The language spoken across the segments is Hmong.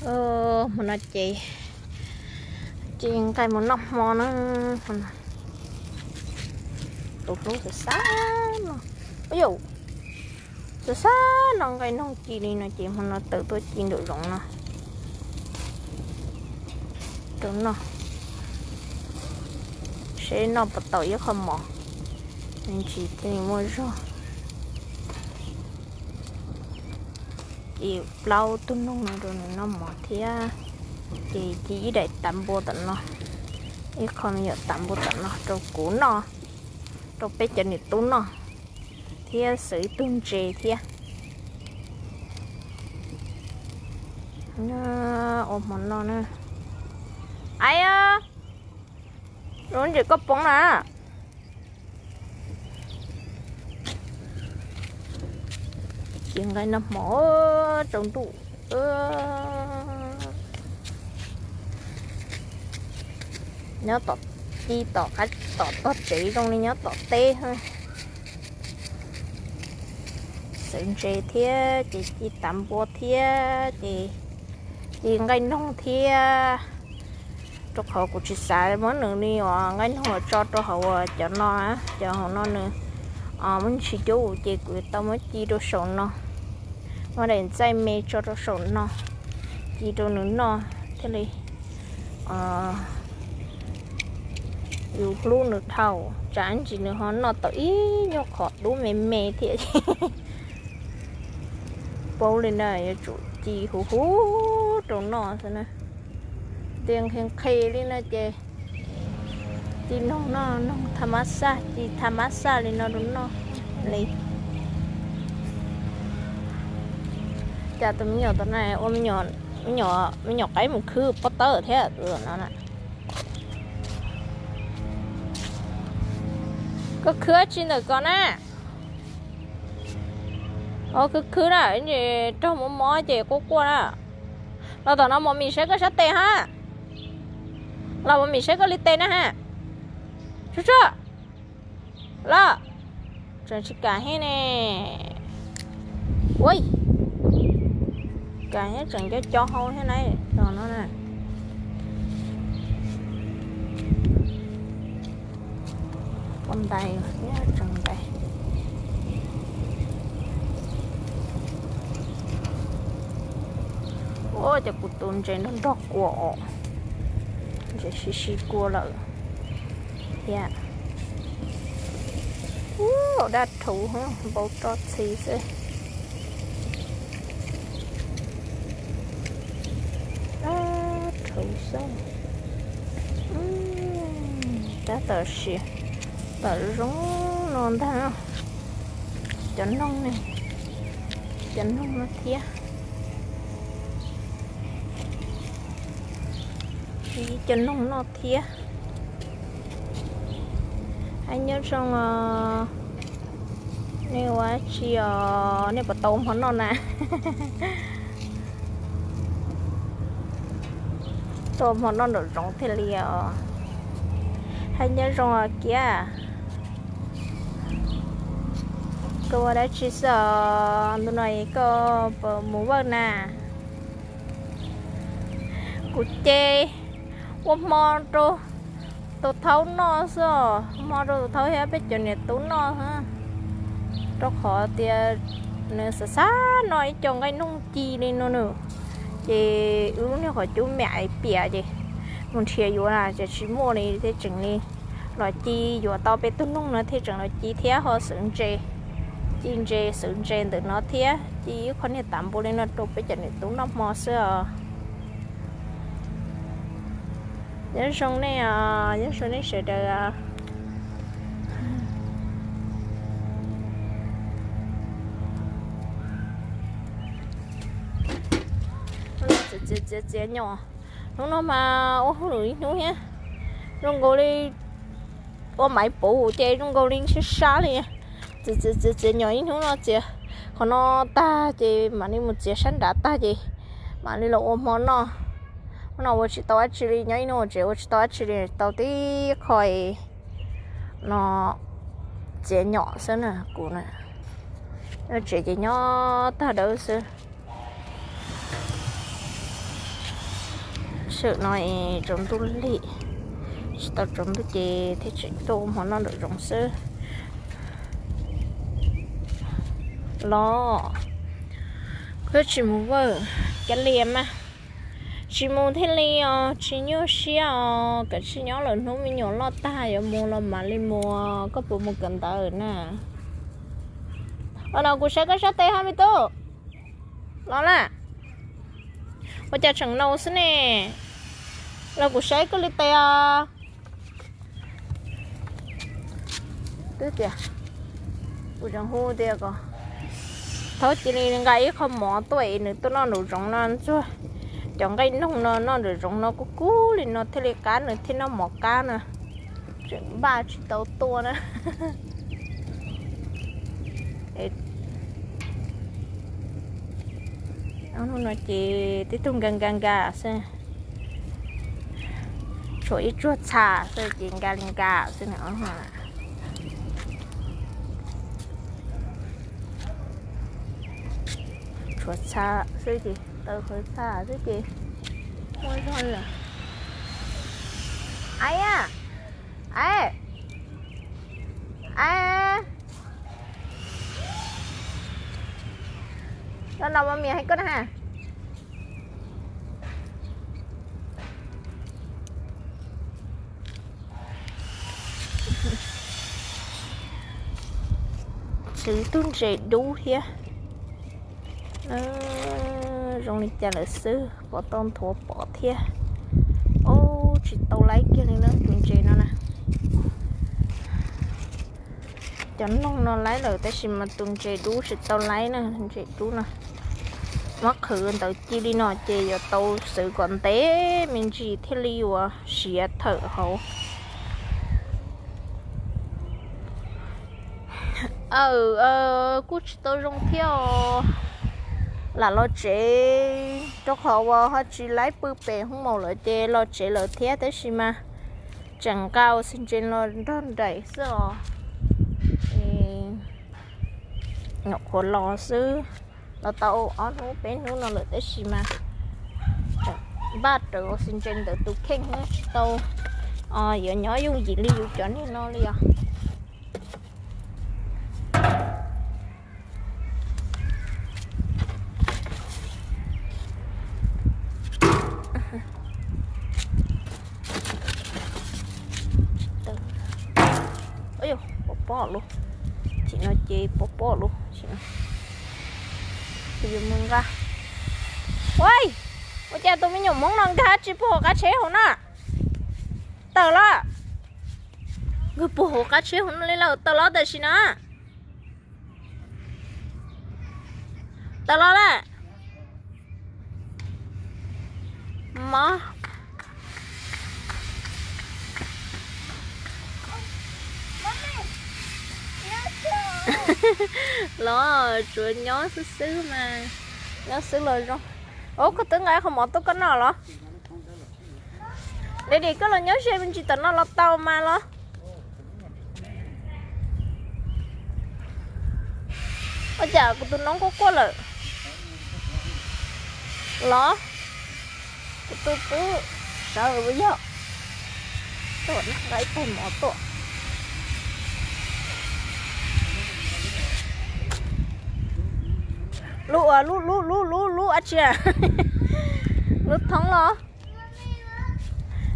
Hmo no ces ci nqaij mus noj hmo na. Tus hlub xav xav no, yus xav xav no nqaij noog ci li no ces hmo no tawm tuaj ci nraum zoov no rau noj, seb noj puas tau ib qho mov, me ntsis thiaj li muaj zog. Ci plaub tug noog no rau nws noj mov thiab. Ces ci ib daim tav npua tom no, ib qho me nyuam tav npua tom no rau kuv noj, rau peb cov niam tub noj, thiab xwb ib tug ntses thiab. Ua hmo noj na. Ais, lub ntses koj poob na. Ci nqaij noj hmo tsaus ntuj. Nyob tom, ci tom qab tom tog tsev zoo li nyob tom teb. Xwb ntses thiab ces ci tav npua thiab ces ci nqaij noog thiab. Rau qhov kuv tsis xav muab nws li uas nqaij noog los tso rau hauv uas cov no, cov hauv no nws muaj ntsis cub ces kuv tau muab ci rau saum no, muab daim ntxaij me tso rau saum no, ci rau nws noj thiaj li yus hlub nws dhau, tsam ntsis nws ho noj tau ib nyuag qhov dub me me thiab. Paub li na, yuav tsum ci huv huv rau noj xwb na. Tias nqhis nqhis li no ces ci noog noj, noog tha mab xaj, ci tha mab xaj li no rau noj li. Cas tus me nyuam tom no ua me nyuam qaib mus khwb pob tawb thiab tus no na. Koj khwb tsi ntawm ko na? Khwb khwb na, raug mob mob ces quaj quaj na. Los tom no mus mis saib koj sab tes ha. Los mus mis saib koj li tes na ha. Tsuag tsuag. Los, tseem tsis kam thiab ne. Ua, kam thiab tseem co co hau thiab na, los no na. Poj ntais, tseem ntais. Ua cas kuv tus ntses nrog nrog kua os, ntses sib sib kua lawm thiab. Ua dab rhuv, npau roj txhi xwb. Dab rhuv xwb. Tab tom siav, tom zoo no ntag. Cov noog ne, cov noog no thiab. Ci cov noog no thiab. Hais nyob zoo os, nej ua dab tsi os, nej puas tau ua hmo noj na? Tau ua hmo noj nraum zoov thiaj li os. Hais nyob zoo os kiab. Koj ua dab tsi xwb os, ntu no koj puas mus vawj na? Kuv ces ua hmo rau tus thaub noj xwb os, hmo rau tus thaub thiab peb cov niam tub noj xwb. Rau qhov tias nws xav xav noj ib co nqaij noog ci li no nws, ces wb lub niag qhov cub me ais piam ces mus nrhiav yuav na ces tsis muaj li thiaj tseem li los ci, yuav tau peb tug noog no thiaj tseem los ci thiab ho xwb ntses, ci ntses xwb ntses ntawm no thiab ci ib qho niag tav npua li no rau peb cov niam tub noj hmo xwb os. Nyob zoo nej os, nyob zoo nej sawv daws. Txiav txiav nyom, hnub no mas ua hauj lwm ib hnub thiab, zoo nkaus li ua maiv puv ces zoo nkaus li sab sab li. Txiav txiav txiav nyom ib hnub no txiav qhov no tag ces mam li mus txiav sab nrad tag ces mam li los ua hmo noj. Hnub no ua tsis tau dab tsi li, nyob ib hnub tsev ua tsis tau dab tsi li, tau tib qho no txiav nyom xwb na kuv na. Nyob tsev ces nyob tag dawb xwb. Sawm no es tsaus ntuj lig, tsis tau tsaus ntuj ces thiaj tseem tuaj ua hmo noj nraum zoov xwb. Los, koj tsis mus vawj, kav liam mas. Tsis mus thiaj li os, tsis nyuaj siab os, kav tsij nyob lawm hnub me nyuam loj tag yuav mus los mam li mus, koj puas mus kawm ntawv na? Los no kuv saib koj sab tes ho me tub. Los na. Ua cas tseem nau xwb ne? Los kuv saib koj li tes os. Twb tias, kuv tseem hu tias kom thaub cia li nqa ib qho mov tuaj es nws tuaj noj nraum zoov no ntxuag. Cov nqaij noog no noj nraum zoov no kub kub li no thiaj li qab, nws thiaj noj mov qab na. Tseem npaj tsis tau tuaj na. Hnub no ces tib tug nka nka nka xwb, tshuav ib tsuag txha xwb ces nka li nka xwb na. Tshuav txha xwb ces, taw qhwv txha xwb ces muaj zog li lawm. Ai, ai, ai, los no mas mias hais koj na. Xwv tub ntses dub thiab. Zoo li cas lawm xwb, pov tau nthuav pov thiab. Ub, tsis tau laib kiag li na tus ntses no na. Cov noog no laib lawm tab sis mas tus ntses dub tsis tau laib na, ntses dub no. Muab qhwv ntawd ci li no ces yuav tau xwv kom ntev me ntsis thiaj li yuav siav thawm hauv. Aw, kuj tsis tau zoo thiab os. Lam los tsev rau qhov uas ho tsis laib pw pem hoob maum lawm ces los tsev lawm thiab tab sis mas tseem nqa ua xi ntsees los nrog nraim xwb os. Nyuam qhuav los xwb, los tau ob hnub peb hnub no lawm tab sis mas npaj raws ua xi ntsees ntawm tus kheej tsis tau, yuav nyob yooj yim li yus cov niag no li os. Pov pob lug, tim no ces pov pob lug, kuv yuav mus nqa. Ua, ua cas tus me nyuam hmoob no nkag tsis puag hauv qab tsheb hauv na? Tawm los. Nkag puag hauv qab tsheb hauv no li lawm, tawm los tam sim no. Tawm los lawm. Mob. Los tsuav nyob xwb xwb mas, nyob xwb los zoo. Ub, koj twb nqa qhov mov tuaj koj noj los? Daddy, koj los nyob ze me ntsis tom no los tau mas los. Ua cas kuv tus noob quaj quaj lawm los? Kuv tus twb sawv ua yog tuaj nqa ib tais mov tuaj. Lub ua lub lub lub lub lub dab tsi? Lub thoob los?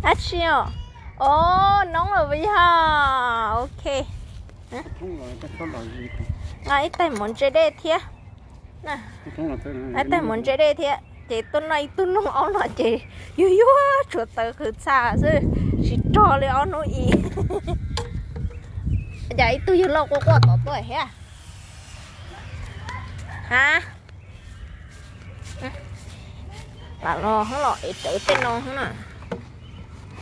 Dab tsi os? Os, noob lawm puas yog? Ok. Nqa ib tais mov ntse dej thiab. Ib tais mov ntse dej thiab ces tuaj noj ib tug noog aub no ces yuag yuag tshuav taws qhwv txha xwb, tsis rog li ob hnub ib. Cas ib tug yawg loj quaj quaj tom tuaj thiab? Ha, lam los los es rawv tej no na,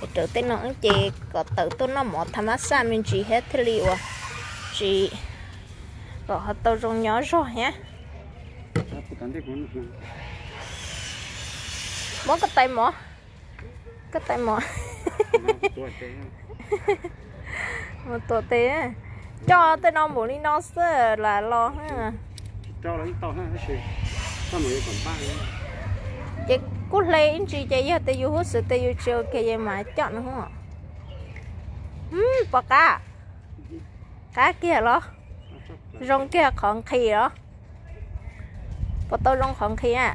es rawv tej no ces kom tawm tuaj noj mov tha mab xaj me ntsis thiab thiaj li uas tsis, kom ho tau zoo nyob zog thiab. Muab koj tais mov, koj tais mov, mus tuam tes, coj tej no npaum li no xwb lam los. Ces kuj hle ib ntsis ces yog tias yus huj xwm tias yus tsis ua kiag ces mas coj no. Pom qab, qab kiag los, zoo kiag qhov nqhis los. Puas tau zoo qhov nqhis na?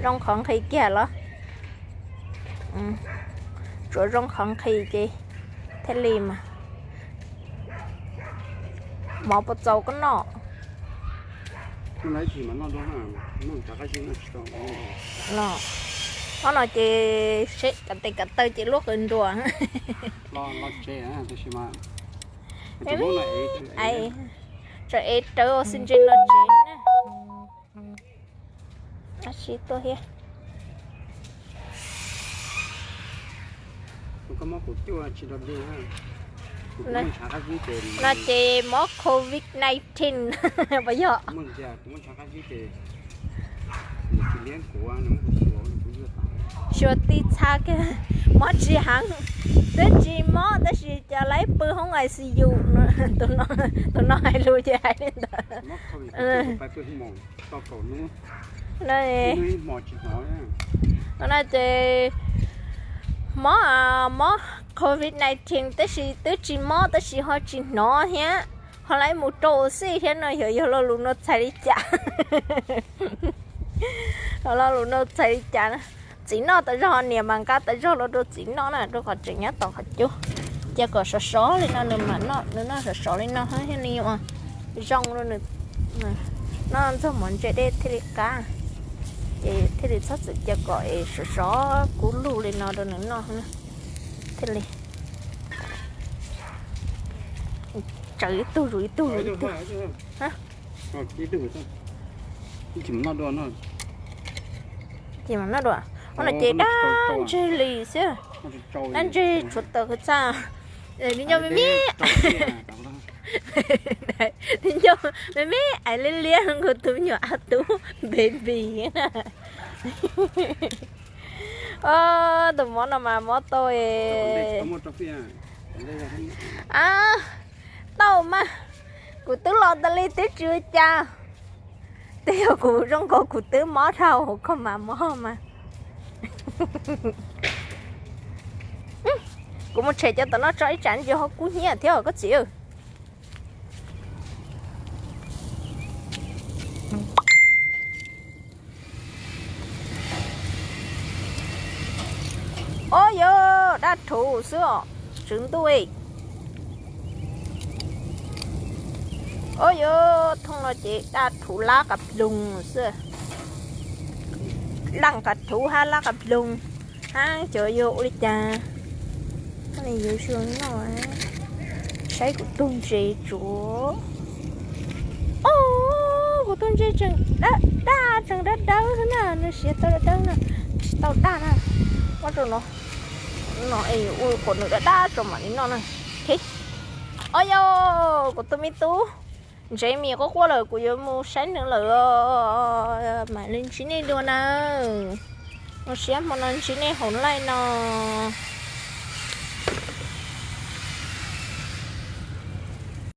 Zoo qhov nqhis kiag los? Tsuas zoo qhov nqhis ces thiaj li mas. Mov puas txaus koj noj? Ob no ces seb kav tes kav taw ces luaj qws nruas. Tseem ev rawv ua xi ntses no tsev na. Ab tsi tuaj thiab. No ces mob covid nineteen puas yog? Xyuas tib txha kiag, mob tsis heev, twb tsis mob tab sis cas laib pw hoob I C U. Tus no hais lus ces hais li ntawd. No ces mob, mob covid nineteen tab sis twb tsis mob tab sis ho tsis hnov thiab, ho laib mus rau ua xij thiab no. Yog, yog lo lus no txhais li cas? Yog lo lus no txhais li cas? Txiv noj tas zog, niam mas nqa tas zog los rau txiv noj na, rau qhov tseem nyob tom qhov cub. Cia kom sov sov li no nws mam noj, nws noj sov sov li no thiaj li zoo rau nws. Noj ntxuag mov ntse dej thiaj li qab, ces thiaj li txhob txwm cia kom es sov sov kub lug li no rau nws noj thiaj li. Tsawv ib tug zus ib tug zus ib tug. Ces mam noj dua, ua no ces dab ntseg li xwb. Dab ntseg tshuav taws kwv txaj. Nco me me, nco me me ais liab liab nkaus tus me nyuam a tub baby. Tus mob no mas mob tau. Tau mas, kuv twb los tas li twb tsis ua cas. Twb yog kuv zoo nkaus kuv twb mob dhau hauv kho mas mob mas. Kuv mus tshem cov tom no tso ib tsam ntsis ho kub hnyiab thiab koj txiv. Ob yog daj rhuv xwb os, tswv ntuj. Ob yog thooj no ces daj rhuv lab qas ploog xwb. Daj qas rhuv hab lab qas ploog hab cov yog ua li cas. Yuav zoo noj, saib kuv tug ntses tsuav. Os, kuv tug ntses tseem daj, tseem dawb dawb xwb na, nws siav tau dawb dawb na, tsis tau daj na. Muab rau no, no es ua kom nws daj daj tso mam li noj na. Ob yog, kuv tus me tub ntsev mis quaj quaj lawm, kuv yuav mus saib nws lawm. Mam li ntsib nej dua na. Zoo siab hmo no ntsib nej hauv live no.